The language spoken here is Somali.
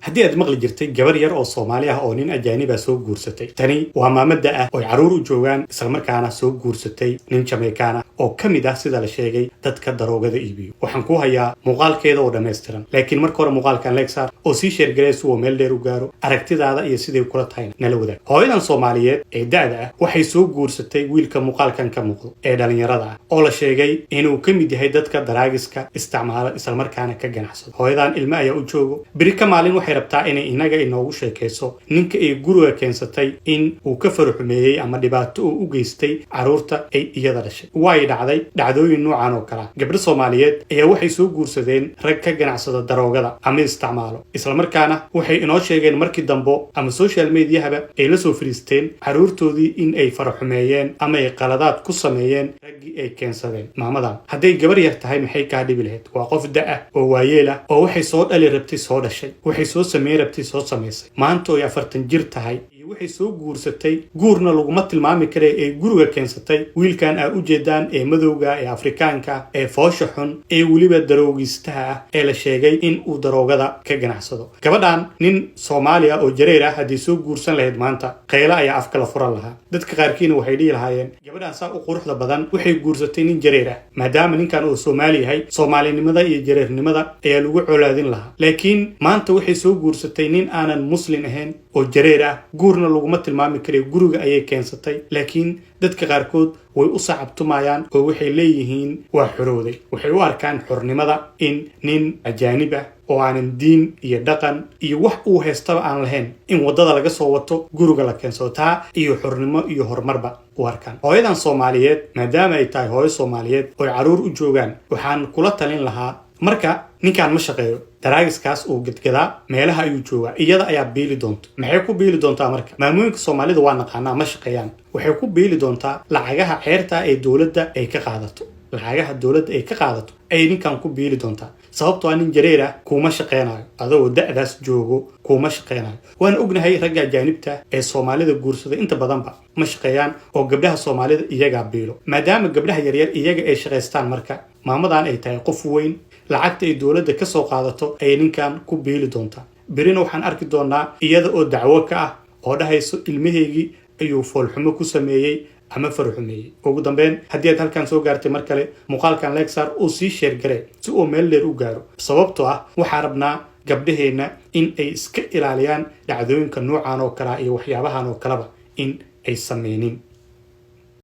Haddii aad maqli jirtay gabar yar oo Soomaali ah oo nin ajaaniba soo guursatay, tani waa maamada ah oo ay carruur u joogaan, islamarkaana soo guursatay nin Jamaikaan ah oo ka mid ah, sida la sheegay, dadka daroogada iibiyo. Waxaan kuu hayaa muuqaalkeeda oo dhammaystiran, laakiin marka hore muuqaalkan like saar oo sii share garee si uu meel dheer u gaaro. Aragtidaada iyo siday kula tahayna nala wadaag. Hooyadan Soomaaliyeed ee da'da ah waxay soo guursatay wiilka muuqaalkan ka muuqdo ee dhalinyarada ah, oo la sheegay inuu ka mid yahay dadka daraagiska isticmaala, islamarkaana ka ganacsado. Hooyadan ilmo ayaa u joogo. Beri ka maalin waxay rabtaa inay inaga inoogu sheekayso ninka ay guriga keensatay in uu ka faraxumeeyey ama dhibaato uu u geystay carruurta ay iyada dhashay. Way dhacday dhacdooyin noocan oo kalea. Gabdho Soomaaliyeed ayaa waxay soo guursadeen rag ka ganacsada daroogada ama isticmaalo, islamarkaana waxay inoo sheegeen markii dambo ama social mediahaba ay la soo fariisteen carruurtoodii in ay faraxumeeyeen ama ay qaladaad ku sameeyeen raggii ay keensadeen. Maamadan hadday gabar yar tahay, maxay kaa dhibi lahayd? Waa qof da-ah oo waayeel ah oo waxay soo dhali rabtay soo dhashay, waxay soo sameyn rabtay soo samaysay. Maanta oy 40 jir tahay iyo waxay soo guursatay, guurna laguma tilmaami kare, ee guriga keensatay wiilkan aa ujeedaan ee madowga ee Afrikaanka ee foosha xun ee weliba daroogistaha ah ee la sheegay in uu daroogada ka ganacsado. Gabadhan nin Soomaaliya oo jareer ah haddii soo guursan lahayd, maanta qaylo ayaa afka la furan lahaa. Dadka qaarkiina waxay dhihi lahaayeen, gabadhan saa u quruxda badan waxay guursatay nin jareer ah, maadaama ninkan uu Soomaali yahay, Soomaalinimada iyo jareernimada ayaa lagu colaadin lahaa. Laakiin maanta waxay soo guursatay nin aanan Muslin ahayn oo jareer ah, guurna laguma tilmaami karay, guriga ayay keensatay. Laakiin dadka qaarkood way u sacabtumayaan oo waxay leeyihiin waa xorowday. Waxay u arkaan xornimada in nin ajaanib ah oo aanan diin iyo dhaqan iyo wax uu haystaba aan lahayn in waddada laga soo wato, guriga la keensado, taa iyo xornimo iyo horumarba u arkaan. Hooyadan Soomaaliyeed, maadaama ay tahay hooyo Soomaaliyeed oo ay carruur u joogaan, waxaan kula talin lahaa: marka ninkaan ma shaqeeyo, daraagiskaas uu gadgadaa, meelaha ayuu joogaa, iyada ayaa biili doonta. Maxay ku biili doontaa? Marka maamooyinka Soomaalida waa naqaanaa, ma shaqeeyaan. Waxay ku biili doontaa lacagaha ceerta ee dowladda ay ka qaadato. Lacagaha dowladda ay ka qaadato ayay ninkan ku biili doontaa, sababtoo a nin jareer ah kuuma shaqeynayo, adagoo da'daas joogo kuuma shaqeynayo. Waan ognahay ragga ajaanibta ee Soomaalida guursada inta badanba ma shaqeeyaan oo gabdhaha Soomaalida iyagaa biilo, maadaama gabdhaha yaryar iyaga ay shaqaystaan. Marka maamadan ay tahay qof weyn, lacagta ay dowladda ka soo qaadato ayay ninkan ku biili doontaa. Berina waxaan arki doonaa iyada oo dacwo ka ah oo dhahayso ilmahaygii ayuu foolxumo ku sameeyey ama farxumeeyey. Ugu dambeyn, haddii aad halkan soo gaartay, mar kale muuqaalkan like saar oo sii share garee si uu meel dheer u gaaro, sababtoo ah waxaa rabnaa gabdhaheenna in ay iska ilaaliyaan dhacdooyinka noocan oo kalea iyo waxyaabahan oo kaleba in ay sameynin.